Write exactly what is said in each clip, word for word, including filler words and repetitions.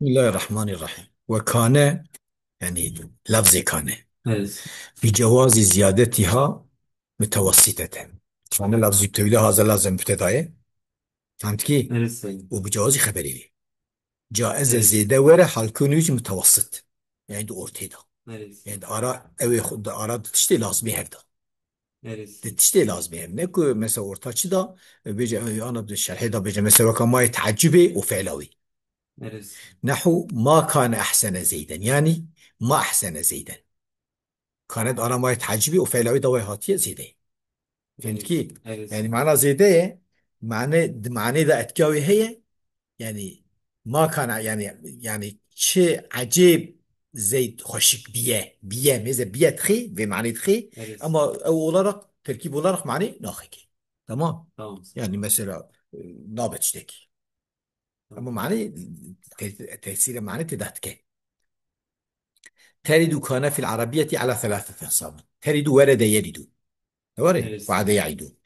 Bismillahirrahmanirrahim. Ve kane, yani lafzê kane. Evet. Bi cewazî ziyadetiha mutewessiteten. Kane lafzî tevîde haza lafzê mübtedayê. Tamam ki? Evet, sayın. O bi cewazî xeberî. Caize Evet. zêde were halkûnî jî mutewessit. Yani di ortê de. Evet. Yani di ara, ew ê xwe, di ara di tiştê lazimî hev de. Evet. Di tiştê lazimî hev. Ne ku mesela orta çi da, e, bêje, e, ana di şerhê de bêje, mesela weka ma yê teacubê û fi'la wî. Evet. Nehu ma kane ehsene zeyden. Yani ma ehsene zeyden. Kane di ara ma yê teacubê û fi'la wî de wê hatiye zêde. Fehmtkî? Evet. Yani mana zêde ye. Mane, di manê de etkiya wê heye. Yani ma kana, yani, yani çi ecêb Zeyd xweşik biye, biye, mêze biye dixê, vê manê dixê. Evet. Ama ew olarak, terkîb olarak manê naxekê. Tamam. Tamam. Yani mesela, e, nabe tiştekî. Ama manê te-, tesîrê manê tê de dike. Teridu kane fil arabiyeti ala thelathati aqsam. Teridu werede yeridu. Were? Evet. Wa'de ya'idu.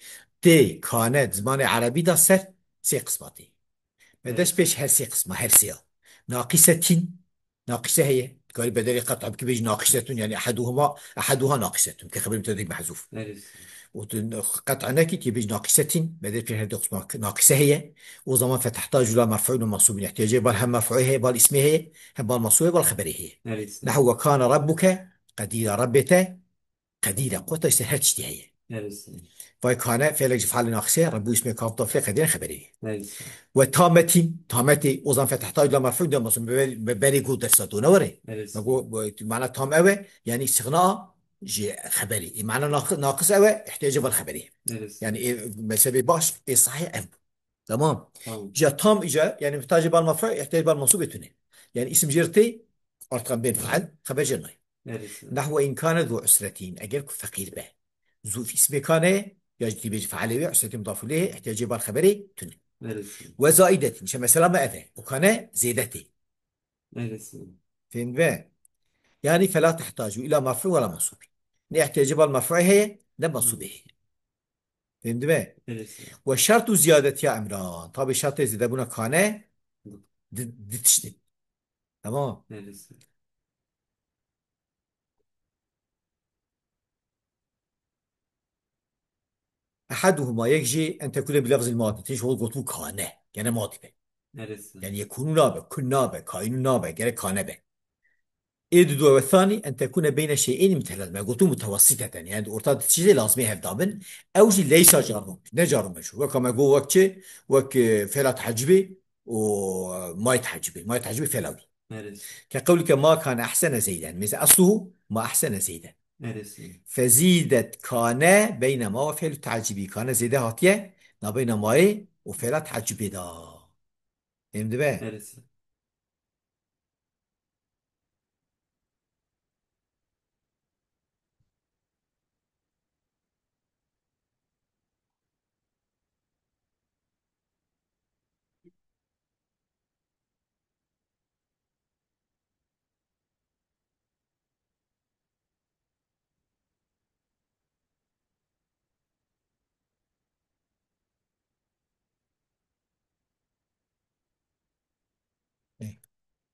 Tê kane zimanê erebî de ser sê qisma tê. Me Evet. dest pêş her sê qisma, her sê ya. Naqisetin. Naqise heye. Dikarî bedelê qet'a bikî bêjî naqisetun, yani ehaduhuma, ehaduha naqisetun. Ke xeberî mütedî mehzûf. Evet. Û tu qet'a nekî, tê bêjî naqisetin, bedelê pêş her du qisma naqise heye. O zaman fetehtacu la merfu'un ve mansubun. İhtiyacê bal hem merfu'ê heye, bal ismê heye, hem bal mansubê, bal xeberê heye. Evet. Nehu ve kane rabbuke qedîra, Rabbê te qedîre, quweta, işte her tiştî heye. Evet. Vay kane, fiilek ji fiilê naqisê, Rebbu ismê kaf dafle qedîre xeberê. Evet. Ve tametin, tametê, o zaman fetehtacu la merfu'un de mansub, be-, be-, berê go dersa do, ne were? Evet. Me go, bu, mana tam ewe, yani istiğna ji xeberê. E, mana naq-, naqis ewe, ihtiyacê bal xeberê. Evet. Yani, e, mezhebê baş, e, sahih ev. Tamam. Tamam. Ja tam, ja, yani muhtacê bal merfu, ihtiyacê bal mansubê tune. Yani isim jê re tê, artiqan bên fail, xeber jê nayê. Evet. Nahwe in kane zu usretin, eger ku feqîr be. Zu ismê kane, ya jî tê bêjî failê wê, usretin mudaf ileyh, ihtiyacê bal xeberê tune. Evet. Ve zaidetin, işte mesela me ev e. O kane zêde tê. Evet. Fehmî be? Yani fela tehtacu ila merfu ve la mansub. Ne ihtiyacê bal merfu heye, ne mansubê heye. Fehmî be? Evet. Ve şertu ziyadetiha emran. Tabi şertê zêdebûna kane di, di tiştê. Tamam. Evet. Ehaduhuma, yek jî en tekune bi lafzil madi. Tê ji hol gotu kane. Gene madi be. Evet. Yani yekunu nabe, kun nabe, kainu nabe. Gerek kane be. Ê didu ve thani en tekune beyne şey'eyn mütelazime. Gotu mutewessiteten. Yani orta çîzê lazimê hevdabin. Ew jî leysa carun. Ne carun meşhur. Wek me go wek çi? Wek, e, fela tacibê û may tacibê. May tacibê fela wî. Evet. Ke qewlike ma kane ehsene zeyden. Mesela esluhu ma ehsene zeyden. Evet. Fezidet kane beyne ma ve fi'lu tacibî. Kane zêde hatiye nabeyna mayê û fi'la tacibê da. Fehmî be? Evet.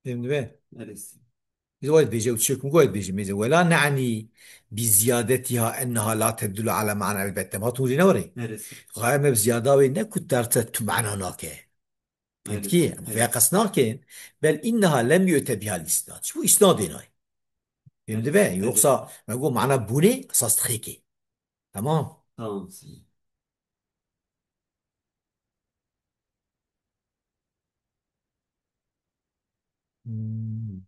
Fehmî be? Neresi? Biz wayt bêje û çekum wayt bêje mêze. Wela ne'nî bi ziyadetiha enneha la tedullu ala ma'na elbette. Ma tu ne were? Neresi? Gaye me bi ziyada wê ne ku terse tu ma'na nake. Fehmî ki? Neresi? Veya qas nakin. Bel inneha lem yu'te biha isnad. Şu isnadê nay. Fehmî be? Neresi? Yoksa me go ma'na bûnê esas dixê ki. Tamam. Tamam. Hmm.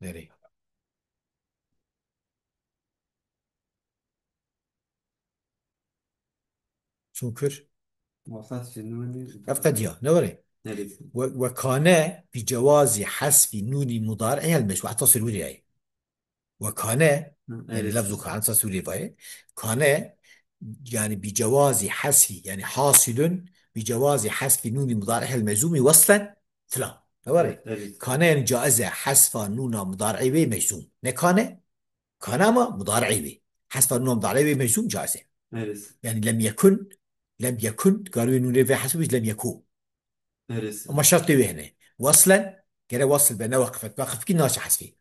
Nereye? Çûn kir? Muhtaç cennûnî. Ev qediya, ne were? Neresi? Ve, ve kane bi cewazi hasfi nûnî mudari'ihel mecbû. Heta sirûrî ye. Ve kane, Hı, yani neresi? Lafzu kane, esas sirûrî vaye. Kane, yani bi cewazi hasfi, yani hasilun bi cewazi hasfi nûnî mudari'ihel meczûmi waslen filan. Ne were? Evet, evet. Kane yani caize hasfa nûna mudari'ê wê meczûm. Ne kane? Kana ama mudarê wê. Hesfa nûna mudarê wê meczûm caiz e. Evet. Yani lem yekun, lem yekun, dikarî wê nûnê vê hesfê bêjî lem yeku. Evet. Ama şertê wê hene. Waslen, gere wasl be, ne waqif et. Waqif bikî naçe hesfê.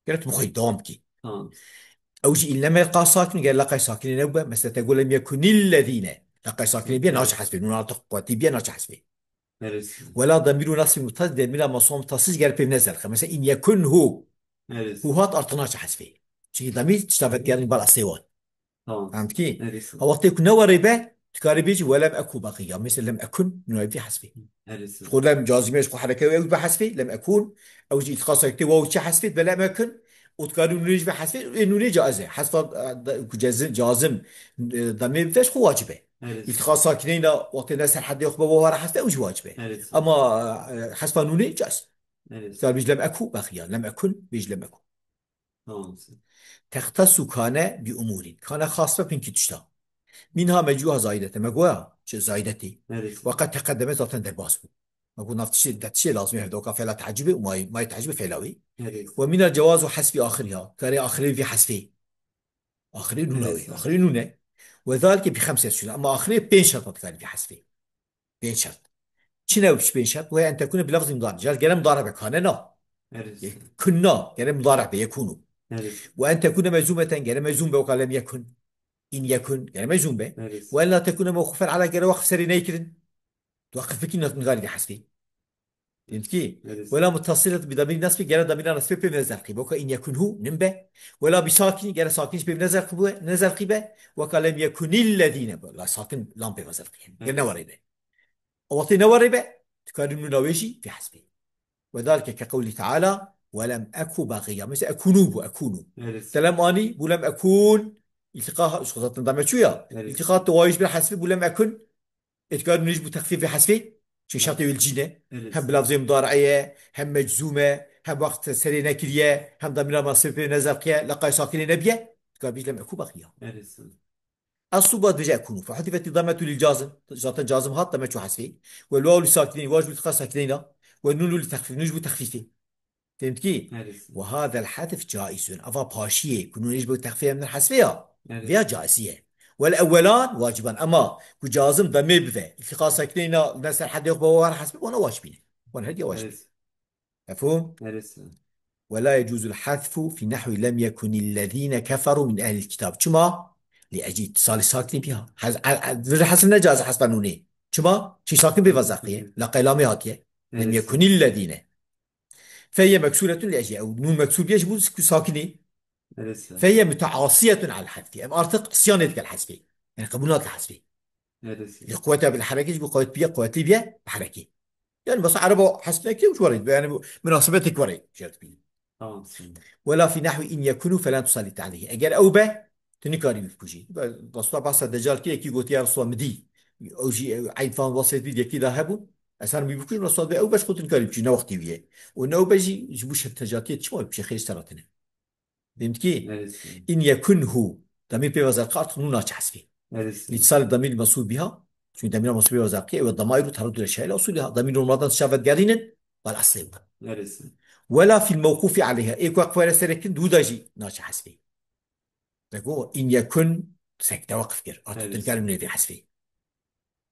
Gere tu bi xwe dewam bikî. Tamam. Ew jî îl neme leqa sakin, gere leqay sakinê ne be. Mesela te got lem yekunillezîne. Leqay sakinê biye, evet, naçe hesfê. Nûn artık quwetî biye, naçe hesfê. Evet. Wela demîrû nasbî muttasil, demîra mewsûla muttasil gere pê nezer. Mesela in yekunhu. Evet. Hu hat artık naçe hesfê. Çünkü demîr tişta vegerîn bal eslê wan. Tamam. Fehmtî? Evet. Ha wextê ku ne werê be, tu karî bêjî welem eku baqiya. Mesela lem ekun, nûna vî hesfê. Evet. Ji xwe lem cazîme, ji xwe hereke ew be hesfê, lem ekun. Ew jî îltiqa sakînê waw çi hesfê, be lem ekun. Û tu karî nûnê jî be hesfê, ê nûnê caiz e. Hesfa, e, da-, ku cezim, cazim, e, demê bife ji xwe wacib e. Evet. Îltiqa sakîneyna wextê ne ser hedê xwe be waw were hesfê, ew jî wacib e. Evet. Ama, e, hesfa nûnê caiz. Evet. Tu karî bêjî lem eku baqiya, lem ekun, bêjî lem ekun. Tamam. Textesu kane bi umûrîn. Kane xas be pinkî tişta. Mînha mecûha zayidete. Me goya, çi zayidetî. Evet. Ve qed teqedeme zaten derbas bû. Me got nav tiştê, de tiştê lazim e hevdoka fela teecibê û may, may teecibê fela wê. Evet. Ve mîna cewazu hesbi axiriha. Karê axirê vî hesfê. Axirê nûna wê. Evet. Axirê nûne. Ve zalike bi xemse şuna. Ama axirê pênc şerta dikarî vî hesfê. Pênc şert. Çi ne pênc şert? Ve en tekune bi lafzî mudare. Car gere mudare be, kane na. Evet. E, kunna, gere mudare be, yekunu. Evet. Ve en tekune mezumeten, gere mezum be, weka lem yekun. In yekun, gere mezum be. Evet. Ve en la tekune mewqufen ala, gere waqf serê neykirin. Tu waqf bikî, nat-, nigarî de hesbî. Fehmtî? Evet. Wela muttasilet bi damîr nasbî, gere damîra nasbê pê nezelqî be. Weka in yekun hu, nin be. Wela bi sakin, gere sakin pê nezelqî be, nezelqî be. Weka lem yekunillezîne be. La sakin lam pê nezelqî. Gere, evet, ne werê be. Wextê ne werê be, tu karî nûna wê jî vî hesbê. Ve zalike ke qewlî teala, "Welem eku baqiya." Mesela ekunu bû, ekunu. Evet. Te lem anî, bû lem ekun. Îltiqa, ji xwe zaten dame çû ya. Evet. Îltiqa tu wayî jî bir hesbê, bû lem ekun. Ê tu karî nûnê jî bû texfîf vî hesbê. Çünkü şertê wê li cî ne. Evet. Hem bi lafzê mudareyê ye, hem meczûm e, hem wext serê nekiriye, hem damîra nasbê pê nezelqiye, leqay sakinê nebiye. Tu karî bêjî lem eku baqiya. Evet. Eslu ba dibêje ekunu. Fehudifet dametu lil cazim. Zaten cazim hat, dame çû hesfê. Ve lwaw li sakineyni, waw jî bû îltiqa sakineyna. Ve nûnu li texfîf, nûn jî bû texfîfê. Fehmtî? Evet. Ve hazel hesf caizun. Ava paşiyê, ku nûnê jî bû texfîf em hesfê ya. Evet. Veya caizî ye. Wel ewelan waciban. Ama ku cazim demê bive, îltiqa sakineyna ne ser hedê xwe war hesbê, wana wacibî ne. Wan her diya wacibî. Evet. Mefhûm? Neresi? Ve la yecuzul hasfu fi nahwi lem yekunillezîne keferû min ehlil kitab. Çima? Li ecî îttisalî sakinî biha. Hez-, a-, a-, vir hesf ne caiz hesba nûnê. Çima? Çi sakin bê vazaqiye. Hı hı. La qeylamê hatiye. Lem, neresi, yekunillezîne. Feyye meksuretun li ecî. Ew nûn meksûr biye ji bo ku sakinî. Neresi? Feyye müteasiyetun al hasfi. Ev artık isyanê dikel hasfê. Yani qebûl nake hasfê. Neresi? Li quwete bil hereke ji bo qewet biye, quwetlî biye, bi herekê. Yani mesela ereba hesf neke û ji werê, yani bu munasebetek werê şert bî. Tamam. Wela fî nahwi in yekunu felen tusalli aleyhi. Eger ew be, tu nikarî wî bikujî. Resulullah behsa Deccal kir, yekî gotiye, "Ya Resulullah, min dî." Ew jî, ew eyn falan wasfet bî, yekî da hebû. Ez herim wî bikujim, Resulullah be, ew be ji xwe tu nikarî bikujî, ne wextî wî ye. Û ne ew be jî, ji bo şer-, tecatiyê çima wî bikujî, xêr ji te re tine. Fehmtî? Evet. In yekunhu. Damîr pê ve zerqî artık nûn naçe hesbî. Evet. Lîtisal damîr mesûl biha. Çünkü damîra mesûl biha zerqî, ew damaîru tereddu ile şe'il asûliha. Damîr normaldan şavet gerînin, bal eslê bû. Evet. Wela fil mewqûfî aleyha. Ê ku were serekin, dû da jî naçe hesbî. Dego, in yekun sekte waqf kir. Artık, evet, tu nikarî nûnê vê hesbî.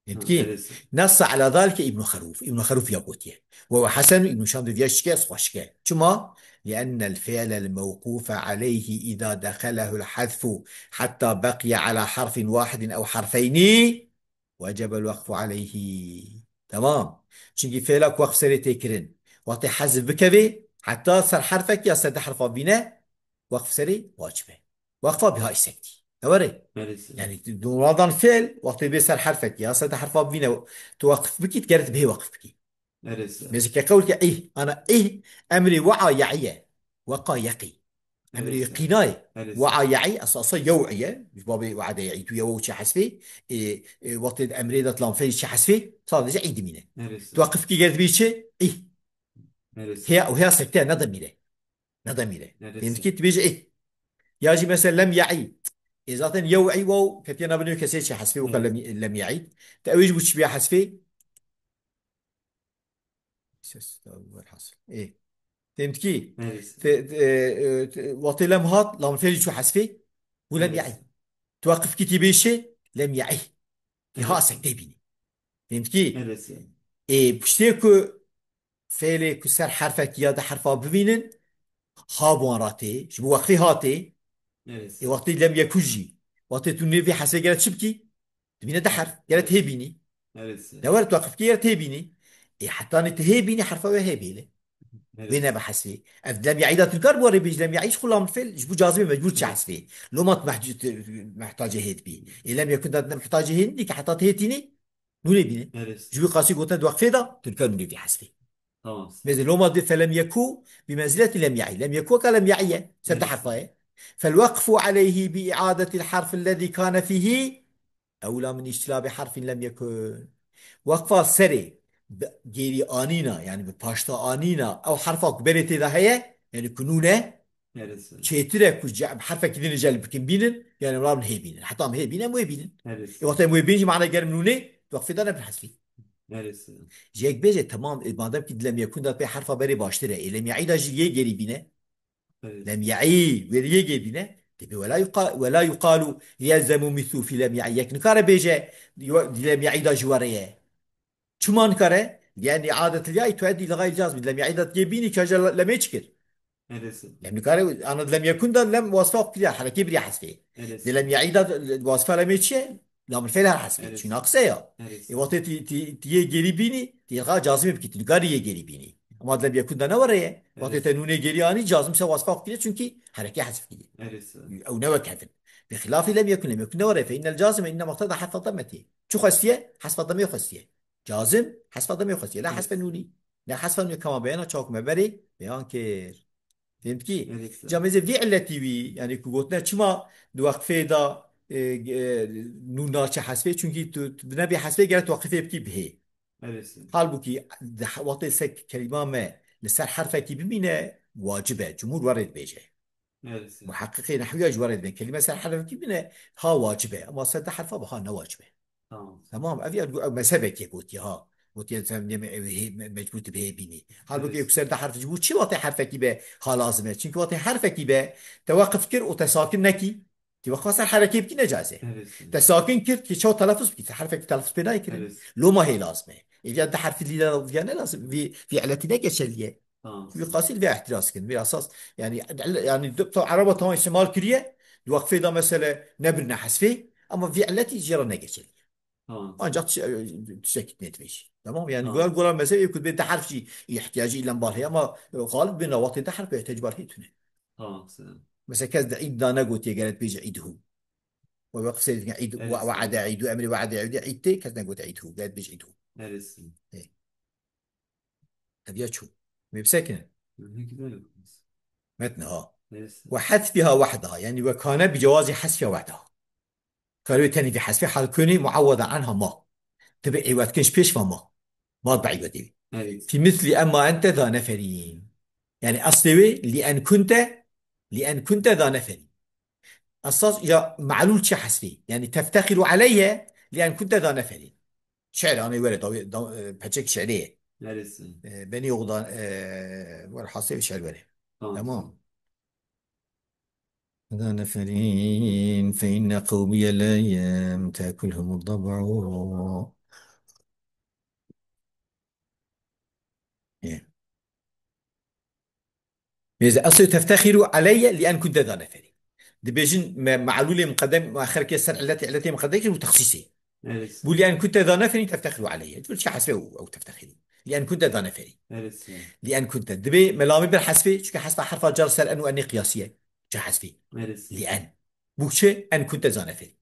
Fehmtî? Ha, evet. Nessa ala zalike Îbn Xerûf. Îbn Xerûf ya gotiye. Ve huwa hesen, Îbn Şam de viya şike, ez xweş ke. Çima? Li'ennel fi'lel mewqûfe aleyhi îza dexelehul hasfu hatta beqiye ala harfin wahidin ew harfeyni wecebel waqfu aleyhi. Tamam. Çünkü fi'la ku waqf serê tê kirin, wextê hezf bikevê, heta ser herfek ya ser de herfa bîne, waqf serê wacib e. Waqfa biha îsektî. Ew erê. Neresi? Yani normaldan fi'l, wextê bê ser herfek ya ser de herfa bîne, tu waqf bikî, gere tu bihê waqf bikî. Neresi? Mesela ke qewlke ih, ana ih, emrê wea ye'iye. Weqa yeqî. Emrê, evet, qînayê. Evet. Wea ye'i, esasa yew'iye. Ji babê we'de ye'i, tu yewe çi hesbê. E, e, wextê emrê de tlam feyl çi hesbê. Sadece i dimîne. Evet. Tu waqf bikî, gere tu bê çi? Ih. Evet. Heya, heya sekte, ne demîre. Ne demîre. Neresi? Fehmtî? Tu bêje ih. Ya jî mesela lem ye'i. E zaten yew'i waw ketiye navê nûnê kesrê çi hesbê, weka, evet, lem, lem ye'i. Te ew jî bû çi biya hesbê? Ses, velhasil. E. Fêm dikî? Te-, te-, e, te-, wextê lem hat, lam fêlî çû hesfê, bû lem yaî. Tu waqif kî tî bêşê, lem yaî. Tî ha sek tê bînî. Fêm dikî? Ê, piştê ku fêlê ku ser herfekî ya di herfa bibînin, ha bi wan ra tê, ji bo waqfê hatê, ê, wextê lem yekû jî, wextê tu nêvî hesê gere çi bikî? Dibîne di herf. Gere tê bînî. Ne were tu waqif kî gere tê bînî. Ê, hetanî tu hê bînî, herfa wê hê bîle. Wê nebe hesfê. Ev lem yaî da tu kar bu arê bêj lem yaî ji xwe lam fêl, ji bo cazimê mecbûr çi hesfê. Loma tu mehcu-, tu mehtacê hê dibî. Ê, lem yekûn da tu ne mehtacê hê dibî ki heta tu hê tînî, nûnê bîne. Ji bo qasî gotin tu waqfê da, tu kar nûnê vî hesfê. Mêze loma dê felem yekû bi menzileti lem yaî. Lem yekû ka lem yaî ye. Ser di herfa ye. فالوقف عليه بإعادة الحرف الذي كان فيه أولى من اجتلاب حرف لم يكن. Weqfa serê bi gêrî anîna, yani bi paşta anîna, ew herfa ku berê tê de heye, yani ku nûn e, çêtir e ku ce-, herfekî din jel bikin bînin, yani em rabin hê bînin. Heta em hê bînin, em wê bînin. Ê, wextê em wê bînin jî mane gerim nûnê, di wexfê de nebin hesfî. Ji yek bêje, temam, ê, madem ki di lem yekûn de pê herfa berê baştir e, ê, lem yaî de jî yê gêrî bîne. Lem yaî, wê yê gêrî bîne. Dibê wela yuqa-, wela yuqalu yelzemu mithlu fi lem yaî. Yek nikare bêje, yo-, di lem yaî de jî were ye. Çima nikare? Lienni adetil yaî tueddi li gayri cazmi. Lem yaî de yê bînî ka je lemê çi kir? Lem nikare, ana lem yekûn de lem wasfa kiriya, herekê biriya hesfê. Di lem yaî de wasfa lemê çi ye? Lamil fêl her hesfê. Çi naqise ya. Ê, wextê ti, ti, ti yê gêrî bînî, ti yê cazimê bikî, ti nikarî yê gêrî bînî. Ama di lem yekûn de ne were ye. Wextê te nûnê gêrî anî, cazim se wasfa kiriye, çünkü hereke hesf kiriye. Ew ne wek hevin. Bi xilafî lem yekûn, lem yekûn ne were ye. Fe innel cazime innema iqteda hesfa demmetî. Çi xwestiye? Hesfa demê xwestiye. Cazim, hesfa demê xwestiye. La hesfe nûnî. Ne hesfa nûnî kema beyana çawa ku me berê beyan kir. Fêm dikî? Ca mêze vî illetî wî, yani ku gotine çima di weqfê de, e, e, nûn naçe hesfê? Çünkü tu, tu nebê hesfê gere tu weqfê bikî bihê. Halbûkî di he-, wextê sek kelîma me li ser herfekî bimîne, wacib e. Cumhur were dibêje. Muheqqiqê nehwiya ji were dibên. Kelîme ser herfekî bimîne, ha wacib e. Ama ser di herfa biha ne wacib e. Tamam. Tamam, ev ya, ew mezhebekê gotiye ha. Gotiye sen ne me-, ew hê-, me-, mecbûr tu bihê bînî. Halbuki ew ser de herf ji bo çi wate herfekî be ha lazim e? Çünkü wate herfekî be, te weqif kir û te sakin nekî. Ti weqfa ser herekê bikî ne caiz e. Te sakin kir ki çawa telaffuz bikî, te herfekî telaffuz pê nayê kirin. Loma hê lazim e. Ê viya di herfî lîla viya ne lazim, vî, vî iletî ne geçerlî ye. Tamam. Wî qasî vê ihtiras kirin. Vê esas, yani, yani, di, to Ereba tamam istimal kiriye, di weqfê de mesele nebirine hesfê, ama vî iletî jê re ne geçerlî. Tamam. Ancak tişe-, tiştekî nedibêjî. Tamam? Yani, tamam, gor-, goran mezhebê ku dibê di herf jî ihtiyacî îlen bal heye, ama, e, xalib bin rawatê di herf ihtiyac bal heye tune. Tamam, selam. Mesela kes di îd da negotiye geret bêje îdhu. We weqf seyr dikin îd, we-, we'ede îdhu, emrê we'ede îdhu, îd tê, kes negote îdhu, geret bêje îdhu. Ê. Ev ya çû. Mê bisekine. Metne ha. Ve hesfiha wahdaha. Yani ve kane bi cewazi hesfiha wahdaha. Karê wê tenê vî hesfê hal könê muawweda anha ma. Tibi îwet kin ji pêş va ma. Ma bi îwetê wî. Fi misli emma ente za neferîn. Yani eslê wê li en kunte, li en kunte za neferîn. Esas ya me'lûl çi hesfê? Yani teftexiru aleyye li en kunte za neferîn. Şiir, anê were, daw-, daw-, e, peçek şiirê ye. E, benî oxdan, e, wer hasê şiir were. Tamam. Tamam. Heda neferîn fe inne qewmiye le yem tekulhum dab'u. Ye. Mêze eslê teftexiru aleyye li en kunte za neferî. Dibêjin me, me'lûlê muqedem, muexer ke ser illetê, illetê muqedem kir û texsîsê. Evet. Bu li en kunte za neferî teftexiru aleyye. Dibêjin çi hesfê ew, ew teftexiru. Li en kunte za neferî. Evet. Li en kunte. Dibê melamî bir hesfê, çünkü hesfa herfa car ser en û enê qiyasiye. Çi hesfê? Evet. Li en. Bu çi? En kunte za neferî.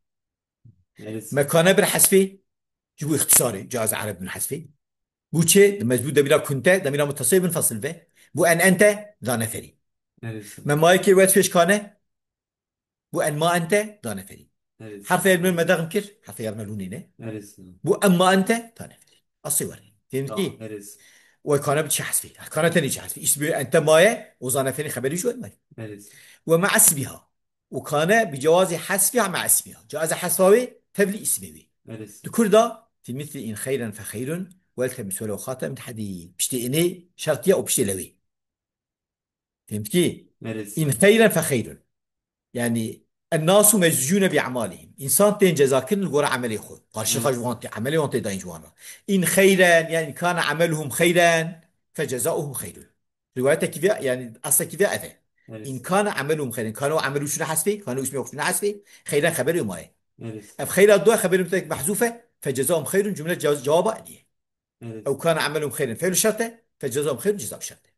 Evet. Me kane bir hesfê, ji bo îxtisarê, caiz ereb bin hesfê. Bu çi? Di mecbûr demîra kunte, demîra mutesil bin fasil ve. Bu en ente, da neferî. Evet. Me mayekê wet pêş kane, bu en ma ente, da neferî. Evet. Herfê elmên me dexm kir, herfê elme lûnê ne. Evet. Bu en ma ente, da neferî. Asê were. Fehmî? Tamam, evet. We kane bi çi hesfê? Kane tenê çi hesfê? Îşte bu ente maye, o za neferî xeberî ji we maye. Evet. Ve ma esbiha. Û kane bi cewazî hesfiha me esmiha. Cawaza hesfa wê tevlî îsmê wê. Evet. Di Kurda, fi misli in xeyren fe xeyrun, weltemis welew xatem di hedî. Piştê inê şertiye û piştê lewê. Fehmtkî? Neresi? In xeyren fe xeyrun. Yani, ennasu meczûne bi e'malihim. Însan tên cezakirin li gora emelê xwe. Qarşî xwe ji wan tê, emelê wan tê dayîn ji wan re. In xeyren, yani in kana emeluhum xeyren, fe cezauhum xeyrun. Riwayetekî vê, yani aslekî vê ev e. Evet. In kana emeluhum xeyren. Kana û emel û şuna hesbê, kana û ismê xwe şuna hesbê. Xeyren xeberê maye. Evet. Ev xeyra dua xeberê mutlak mehzûf e. Fe cezauhum xeyrun cümle ce-, cevaba niye. Evet. Ew kana emeluhum xeyren. Fe'lu şert e. Fe cezauhum xeyrun cezau şert e.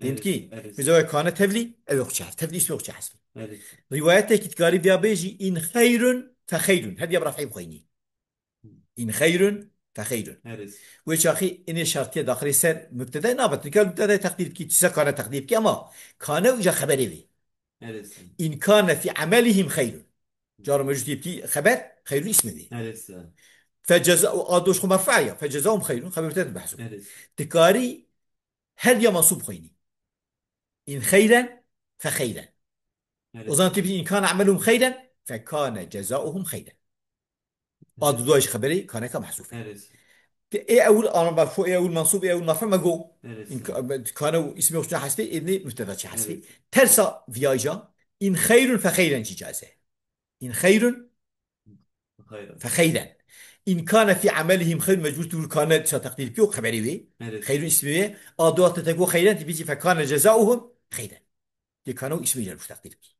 Fehmtkî? Evet. Bize wê kane tevlî, ew ê xwe çi hesb-, tevlî ismê xwe çi hesbî. Evet. Riwayetekî dikarî viya bêjî, in xeyrun fe xeyrun. Her diya bi ref'ê bixwînî. In xeyrun fe xeyrun. Evet. Wê çaxî inê şertiye daxilê ser mübtedayê nabe. Nika mübtedayê teqdîr bikî, çisa kane teqdîr bikî ama kane û îja xeberê vê. Evet. In kane fî emelihim xeyrun. Car mecûd yê bikî xeber, xeyrun ismê vê. Evet. Fe ceza, û a doş xwe merfû ya. Fe cezahum xeyrun, xeber mübteda behsû. Evet. Dikarî her diya mensûb xwînî. In xeyren fe xeyren. Evet. O zaman tê bî in kana emeluhum xeyren fe kane cezauhum xeyren. A du dua ji xeberê kaneka mehzûf e. Evet. Te ê ewil ana merfû, ê ewil mensûb, ê ewil merfû me go. Evet. In ka-, kane û ismê xwe çi hesbê, ê nê mübteda çi hesbê. Evet. Tersa viyaja, in xeyrun fe xeyren jî caiz e. In xeyrun Xeyren. fe xeyren. In kane fî emelihim xeyrun mecbûr tu kane ça teqdîr kî o xeberê wê. Evet. Xeyrun ismê wê. A dua te te go xeyren, tê bî jî fe kane cezauhum xeyren. Tê kane û ismê jî teqdîr kî.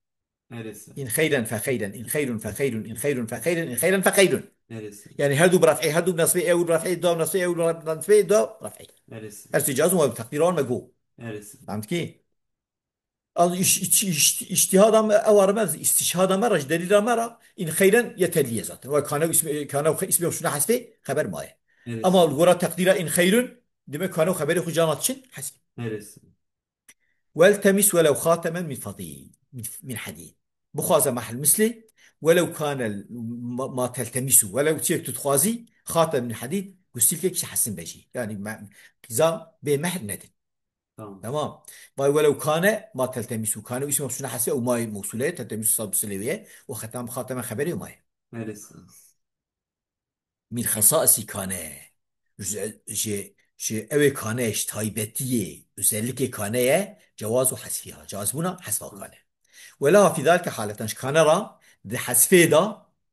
Neresi? In xeyren fe xeyren, in xeyrun fe xeyrun, in xeyrun fe xeyren, in xeyren fe xeyrun. Neresi? Yani her du bi ref'ê, her du bi nesbê, ew bi ref'ê, da bi nesbê, ew bi nesbê, da bi ref'ê. Neresi? Her sê cazim ve bi teqdîran me go. Neresi? Fehmtkî? Al iş-, iş-, iş-, iştihada me, ew ara me, istişhada me ra, ji delîla me ra, in xeyren ye tevlî ye zaten. Ve kane û ismê, kane û xe-, ismê xwe şuna hesbê, xeber maye. Neresi? Ama li gora teqdîra in xeyrun, demek kane û xeberê xwe cana diçin, hesbê. Neresi? Weltemis welew xatemen min fadî, min, min hadîd. Bixwaze mehl mislê, welew kane ma, ma teltemisu, welew çiyek tu dixwazî, xatem min hadîd, gustilkek ji hesin be jî. Yani me, qîza bê mehl nedin. Tamam. Tamam. Vay welew kane ma teltemisu, kane û ismê xwe şuna hesbê, ew mayê mewsûle ye, teltemisu sab silê wê ye, û xetam xateme xeberê maye. Neresi? Min xesaisî kane. Ji, ji, ji ew ê kane, ji taybetiyê, özellikê kane ye, cewaz û hesfiha. Cewaz bûna hesfa kane. Wela fî zalike haletan, ji kane ra di hesfê de,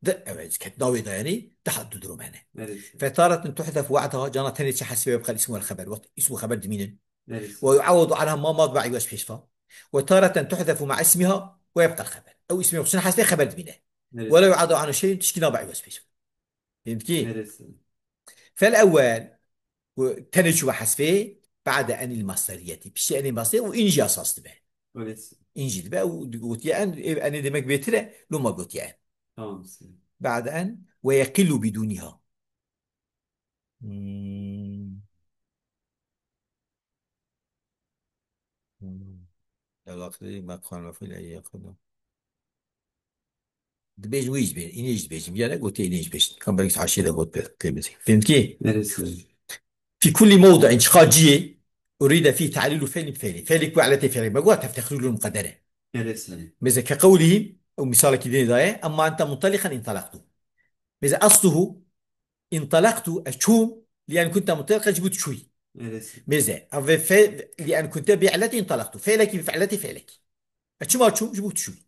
di, evet, ketna wê de yani, di ha-, du durum hene. Evet. Fetareten tuhzef wa'daha, cana tenê çi hesfê ve bixel ismu el xeber. Wext ismu xeber dimînin. Evet. Ve yu'awwadu anha ma mad ve iwaz pêşva. Ve tareten tuhzefu ma ismiha ve yebqel xeber. Ew ismê xwe çin hesfê xeber dimîne. Evet. Wela yu'adu anhu şey'un tişkî nabe iwaz pêşva. Fehmtkî? Neresi? Fel ewwel, ku tenê çû ve hesfê, ba'de enil masderiyetî. Piştî enê masderî û in jî esas dibe. Öyle. In jî dibe û gotiye en, ev enê demek bêtir e, loma gotiye en. Tamam. Ba'de en ve yeqillu bidûniha. Hmm. Hmm. Elaqî mekan ve fiil ey yeqillu. Dibêjin wî jî dibêjin, înê jî dibêjin. Biyane gotiye înê jî dibêjin. Kan belkî haşiyê de got pê, pê bêjin. Fehmtkî? Neresi? Fî kulli mewdi'in, çiqa ciyê, urîde fî ta'lîlu fi'lin bi fi'lin. Fi'lek ku eletê fi'lek. Me got teftexiru lil muqeddere. Neresi? Mêze ke qewlihî, ew mîsalekî dinê daye, emma ente muntaliqen intalaqtu. Mêze esluhu, intalaqtu, ez çûm, li en kunte muntaliqen ji bo tu çûyî. Neresi? Mêze, ev fe-, li en kunte bi eletê intalaqtu. Fi'lekî bi fi'letê fi'lekî. E, çima çûm? Ji bo tu çûyî.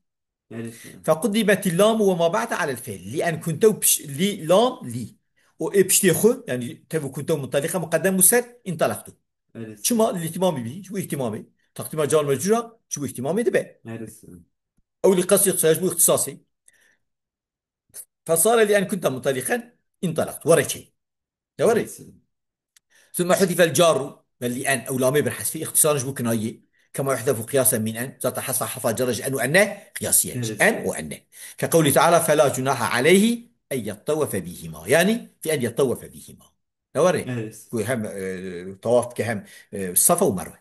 Evet. Fequddimetil lamu ve ma ba'de alel fi'l. Li en kunte û piş-, li lam, li. O ê piştê xwe, yani tev û kunte û muntaliqe muqeddem bû ser intalaqtu. Evet. Çima? Li ihtimamê bî, ji bo ihtimamê. Taqdîma car mecrûra, ji bo ihtimamê dibe. Evet. Ew li qesdê ixtisas, ji bo ixtisasê. Fesare li en kunte muntaliqen intalaqtu. Were çê. De were. Evet. Sümme hudifel carru ve li en, ew lamê bir hesfî, ihtisaran ji bo kinayê. Kema yuhdefu qiyasen min en, zaten hesfa hefa carre ji en û enne qiyasî ye. Evet. En û enne. Ke qewlî teala, fela cunaha aleyhi en yettewefe bihima. Yani, fi en yettewefe bihima. De were. Evet. Ku hem, e, tawaf bike hem, e, Safa û Merwe.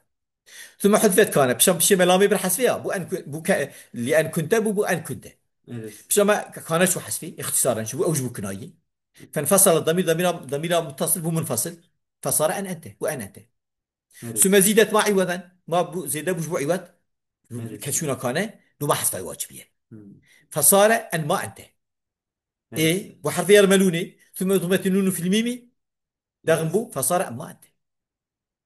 Sümme hudifet kane, pişan pişê me lamê bir hesfê ya. Bu en ku-, bu ke-, li en kunte bu, bu en kunte. Evet. Pişan me kane çû hesfî, ihtisaran çû, ew ji bo kinayê. Fenfesala damîr, damîra, damîra muttasil bû munfasil. Fesare en ente. Bu en ente. Evet. Sümme zîdet ma iweden. Ma bu zêde bû ji bo iwed. Evet. Keçûna kane. Loma hesfay wacibiye. Hmm. Fesare en ma ente. Evet. Ê, bu herfê yer melûnê. Sümme udximeti nûnu fil mîmî. Dexin bû. Fesare en ma ente.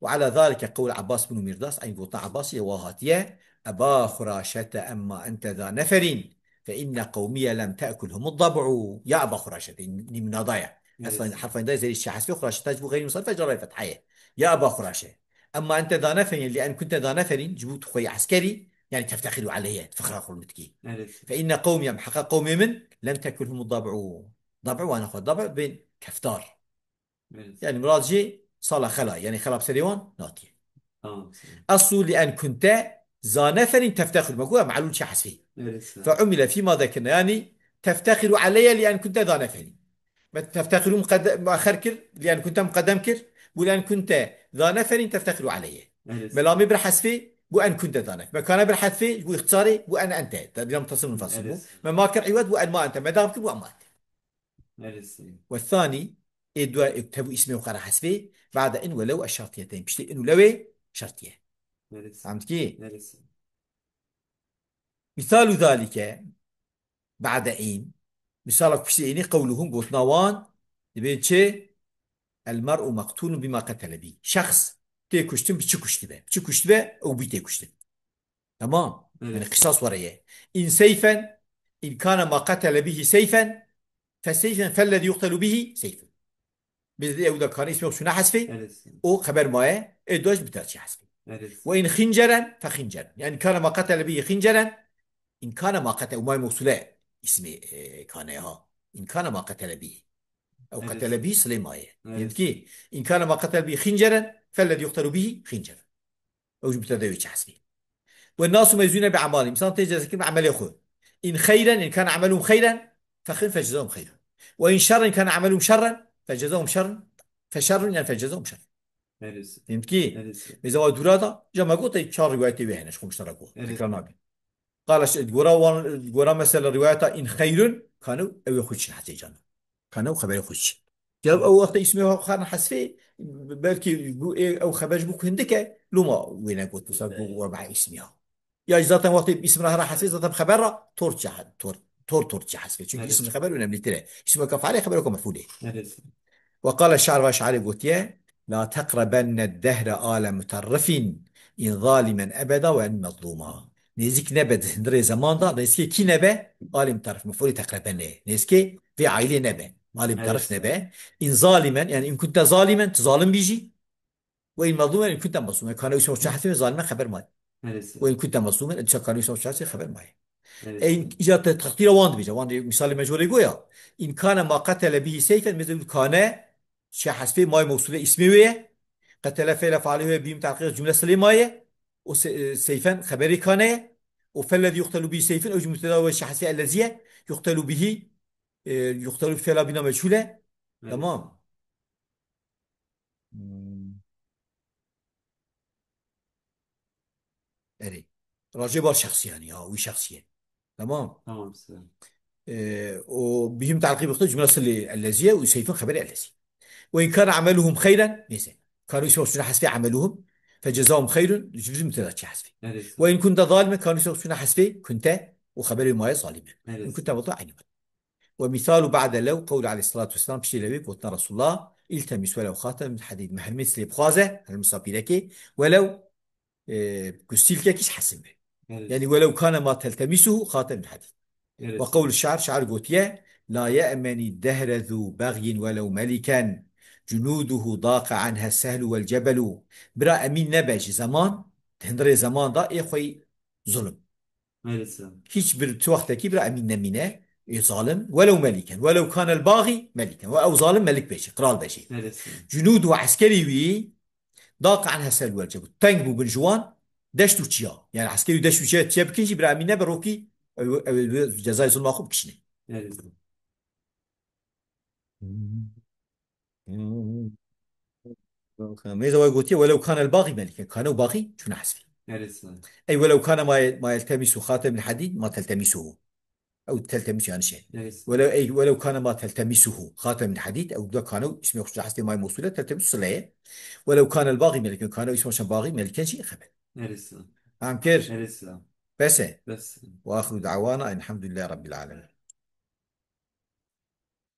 Ve ala zalike qewl Abbas bin Mirdas. Eyn gotina Abbasî ye, wa hatiye. أبا خراشة أما أنت ذا نفر فإن قومي لم تأكلهم الضبع. يا أبا خراشة, nî munada ye. Eslan, evet, herfa nîdayê zêrî çi hesfê, xuraşeta ji bo xeyrî musarrif e, carayê fetha ye. Ya Eba Xuraşe. Emma ente zâ neferîn, li en kunte zâ neferîn, ji bo tu xweyî eskerî, yani teftexiru aleyye, fixra xwe dikî. Evet. Fe inne qewmî, em heqa qewmê min, lem tekulhum dab'u. Dab'u wana xwe, dab' bên keftar. Evet. Yani murad jî sala xela, yani xela bi serê wan natiye. Tamam. Eslu li en kunte zâ neferîn teftexiru. Me got, melûl çi hesfî. Evet. Fe umile fîma zekirna. Yani teftexiru aleyye li en kunte zâ neferîn. Me teftexiru muqedde-, muaxer kir, li en kunte muqeddem kir. Bû li en kunte zâ neferîn teftexiru aleyye. Evet. Me lamê bir hesfî, bû en kunte zâ neferîn. Me kana bir hesfî, bû ixtisarî, bû en ente. Tedbîra muttasil munfasil bû. Evet. Me ma kir iwed, bû en ma ente. Me dam kir, bû en ma ente. Neresi? Ve thani, ê dua, ê tebu ismê xwe re hesbê, ba'de in ve lew eşşartiyeteyn. Piştî in û lewê şertiye. Neresi? Fehm dikî? Neresi? Misalu zalike, ba'de in. Misala piştî inî qewluhum, gotina wan, dibê çi? El mer'u meqtulun bima qetele bî. Şexs tê kuştin bi çi kuştibe? Bi çi kuştibe? Ew bî tê kuştin. Tamam. Evet. Yani qisas were ye. In seyfen, in kana ma qatele bihi seyfen, fe seyfen fellezî yuqtelu bihi seyfun. Biz de ew da kana ismi şuna hasfi. Evet. O xeber maye. E doş biter çi hasfi. Evet. Ve in khinceren, fe khinceren. Yani kana ma qatele bihi khinceren. In kana ma qatele, ma mevsule ismi, e, kana ha. In kana ma qatele bihi. Ew, evet, qatele bihi silê maye. Evet. Yani ki, in kana ma qatele bihi khinceren, fellezî yuqtelu bihi khinceren. Ew jî mütedewî çi hesbî. Ve nasu mezûne bi emalî. Însan tê cezakir bi emelê xwe. In xeyren, in kana emeluhum xeyren, fe xeyren fe cezahum xeyren. Ve in şerren kana emeluhum şerren, fe cezahum şerren, fe şerrun, yani fe cezahum şerren. Neresi? Fehmî ki? Neresi? Mêza wa dûra da, ca me got, çar rivayetê wê hene, ji xwe muşterek bû. Neresi? Tekrar nabe. Qala şe-, gora wan, gora mesela rivayeta in xeyrun, kanu ew xwe çi hesê cana. Kanu xeberê xwe çi. Ya ew wextê ismê xwe xarin hesfê, belkî bû ê, ew xeber ji bo ku hindik e, loma wê negot, wisa got we be ismiya. Ya zaten wextê ism re hera hesfê, zaten xeber re tor çi he-, tor, tor, tor çi hesfê. Çünkü evet, ism xeber önemlitir e. Ism weke fealê, xeber weke mefûlê. Evet. Ve qala şair, ve şairê gotiye, la teqrebenne dehre ale muterrifin, in zalimen ebeda ve in mezluma. Nêzîk nebe di hundirê zeman da, nêzîkê kî nebe? Alê muterrif, mefûlê teqrebenne. Nêzîkê vê aîlê nebe. Alê muterrif, evet, nebe. In zalimen, yani in kunte zalimen, tu zalim bî jî. Ve in mezlûmen, in kunte mezlûmen. Kane Yusuf Şahsî ve zalime xeber maye. Neresi? Ve in kunte mezlûmen, in kane Yusuf Şahsî xeber maye. Neresi? E, in, îca te teqdîra wan dibêje. Wan dê misalê me ji wê goya. In kane ma qetele bihi seyfen, mesela kane, şe hesfê may mevsûlê ismê wê ye. Qetele fe'le fe'lê wê bîm tahqiq cümle silê maye. O se-, e, seyfen xeberê kane ye. O fellezî yuqtelu bihi seyfun, ew jî mübteda wê şe hesfê ellezî ye. Yuqtelu bihi, e, yuqtelu bi fe'la bîna meçhûl e. Evet. Tamam. Hmm. Erê. Racê bar şexsî yani ya, wî şexsî ye. Tamam. Tamam, size. Ee, o bihim ta'qîb ixte cümle silê ellezî ye û seyfin xeberê ellezî. Ve in kana emeluhum xeyren, neyse. Kanu ismi mevsûl hasbi emeluhum. Fe cezahum xeyrun, ji bizim müteda çi hasbi. Evet. Ve in kunte zalime, kanu ismi mevsûl hasbi kunte û xeberê maye zalime. Evet. In kunte mutlu aynı. Ve misalu ba'de lew, qewlu aleyhissalatu vesselam, piştî lewê gotina Resulullah, iltemis welev xatem min hadîd, mehrmêt lê bixwaze, her misafîrekê, welew, e, ku sîlkekî ji hesin be. Evet. Yani welew kane ma teltemisuhu xatem min hadîd. Evet. Ve qewlu şair, şair gotiye, la ye'meni dehre zu beğyin welew meliken, cunuduhu daqe anhe sehlu vel cebelu. Bira emîn nebe ji zeman, di hundirê zeman da ê xweyî zulm. Aleyhisselam. Hiçbir tu wextekî bira emîn nemîne, ê zalim. Welew meliken. Welew kanel bagî meliken. Ve ew zalim melik be jî, qral be jî. Aleyhisselam. Cunûd û eskerî wî daq an hesel welce bû. Teng bû bin ji wan deşt û çiya. Yani eskerî deşt û çiya, çiya bikin jî bira emîn nebe rokî ew, ew, ew cezayê zulma xwe bikişîne. Aleyhisselam. Mêza wê gotiye, "Welew kanel bagî meliken." Kane û bagî çûne hesfî. Aleyhisselam. Ey welew kane ma, ma yeltemisu xatem li hadîd, ma teltemisuhu. Ew teltemisu yani şey. Aleyhisselam. Welew, ey welew kane ma teltemisuhu xatem li hadîd, ew da kane û ismi xwe hesfê may mosule, teltemisu sileye. Welew kanel bagî meliken, kane û ismi xwe bagî meliken jî xeber. Aleyhisselam. Feham kir? Aleyhisselam. Bes e. Bes. Ve axiru da'wana elhamdülillahi rabbil alemin.